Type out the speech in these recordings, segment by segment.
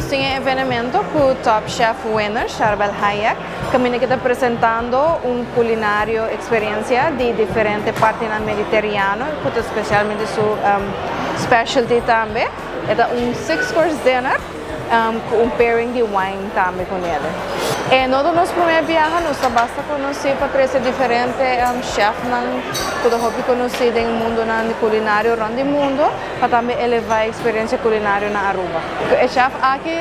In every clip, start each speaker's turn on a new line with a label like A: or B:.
A: Nos tin e evenemento cu Top Chef winner Charbel Hayek, caminda cu ta presentando un culinario experiencia di diferente partinan Mediterrano, cu ta specialmente su specialty tambe. E ta un six course dinner cu un pairing di wine tambe cu ne. E no ta nos prome biaha, nos ta basta conoci pa trece diferente chefnan cu ta hopi conoci den mundo nan culinario rond di mundo, pa tambe eleva e experiencia culinario na Aruba. E chef aki,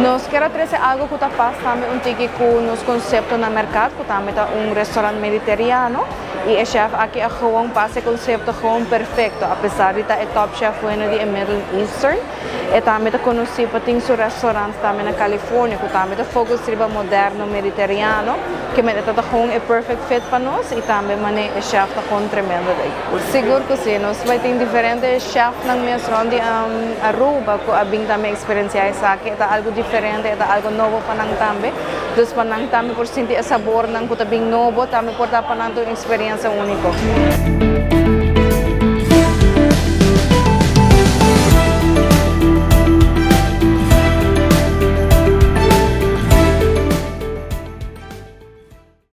A: nos kier trece algo cu ta pas tambe un tiki cu nos concepto na mercado, cu tambe ta un restaurant mediterrano, y e chef aki a gewoon pas e concepto gewoon perfecto, apesar di ta e Top Chef winner di Middle Eastern. E tambe ta conoci pa tin su restaurant tambe na California, cu tambe ta focus riba moderno mediterrano, kiermen ta gewoon e perfect fit pa nos y tambe mane e chef ta gewoon tremendo dei. Sigur cu si, nos bay tin diferente chef nan mes rond di Aruba cu a bin tambe experiencia esaki, ta algo diferente, ta algo nobo pa nan tambe. Dus pa nan tambe por sinti e sabor nan cu ta bin nobo, tambe por ta pa nan un experiencia unico.